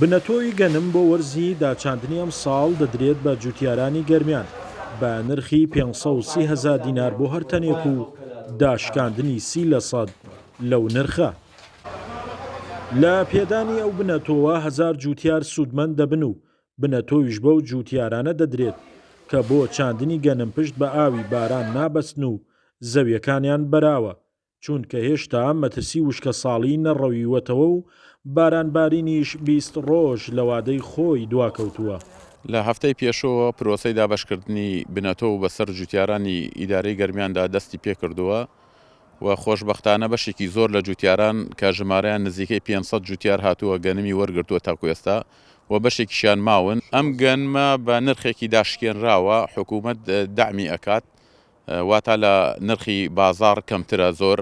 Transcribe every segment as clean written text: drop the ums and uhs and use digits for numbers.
بنەتۆوی گەنم بۆ وەرزی داچاندنی ئەمساڵ دەدرێت بە جوتیارانی گەرمیان بە نرخی 530 هەزار دینار بۆ هەر تەنێک و داشکاندنی 30 لەسەد لەو نرخە. لە پێدانی ئەو بنەتۆوە هەزار جوتیار سوودمەند دەبن و بنەتۆویش بەو جوتیارانە دەدرێت کە بۆ چاندنی گەنم پشت بە ئاوی باران نابەستن و زەویەکانیان بەراوە چونکە هێشتا مەترسی وشکەساڵی نەڕەویوەتەوە و بارانبارینیش 20 ڕۆژ لە وادەی خۆی دواکەوتووە. لە هەفتەی پێشووەوە پرۆسەی دابەشکردنی بنەتۆو بەسەر جوتیارانی ئیدارەی گەرمیاندا دەستی پێکردووە و خۆشبەختانە بەشێکی زۆر لە جوتیاران کە ژمارەیان نزیکەی 500 جوتیار هاتووە گەنمی وەرگرتووە تاکو ئێستا و بەشێکیشیان ماون. ئەم گەنمە بە نرخێکی داشکێنراوە حکوومەت دەعمی ئەکات واتا لە نرخی بازاڕ کەمترە زۆر.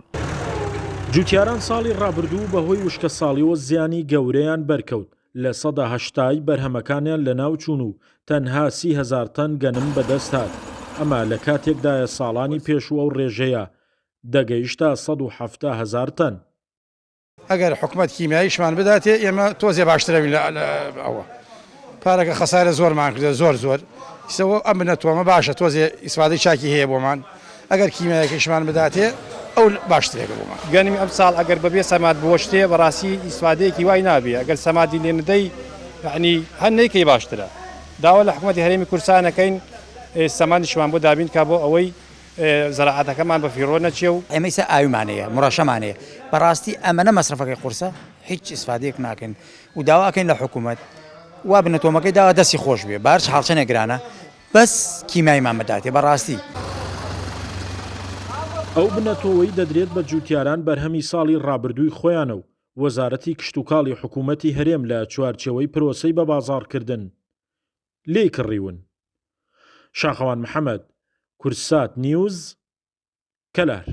جوتیاران ساڵی ڕابردوو بەهۆی وشکەساڵیەوە زیانی گەورەیان بەرکەوت، لە سەدا هەشتای بەرهەمەکانیان لەناوچوون و تەنها 30 هەزار تەن گەنم بەدەست هات، ئەمە لە کاتێکدایە ساڵانی پێشوو ئەو ڕێژەیە دەگەیشتە 170 هەزار تەن. ئەگەر حکومەت کیمیاییشمان بداتێ ئێمە تۆزێ باشترەوین لە ئەوە پارەکە خەسارە زۆرمان کردە زۆر زۆر ئیسەوە ئەم بنەتۆمە باشە تۆزێ ئیسفادەی چاکی هەیە بۆمان ئەگەر کیمیایەکەیشمان بداتێ ئەو باشترێکە بۆمان. گەنمی ئەمساڵ ئەگەر بەبێ سەماد بوەشتێ بەڕاستی ئیسفادەیەکی وای نابێ ئەگەر سەمادی لێ ندەی یەعنی هەر نەیکەی باشترە داوا لە حکومەتی هەرێمی کوردستان ئەکەین سەمادیشمان بۆ دابین کا بۆ ئەوەی زەراعەتەکەمان بە فیڕۆ نەچێ و. ئێمە ئیستا ئاویمان هەیە مڕەشەمان هەیە بەڕاستی ئەمەنە مەسرەفەکەی قورسە هیچ ئیسفادەیەک ناکەین و داوا ئەکەین لە حکوومەت وا بنەتۆمەکەی داوا دەستی خۆش بێ بارچ حاڵ چەنێک گرانە بەس کیمیاییمان بداتێ بەڕاستی. ئەو بنەتۆوەی دەدرێت بە جوتیاران بەرهەمی ساڵی ڕابردووی خۆیانە و وەزارەتی کشتوکاڵی حکوومەتی هەرێم لە چوارچێوەی پرۆسەی بەبازاڕکردن لێی کڕیون. شاخەوان محەمەد، کوردسات نیوز، کەلار.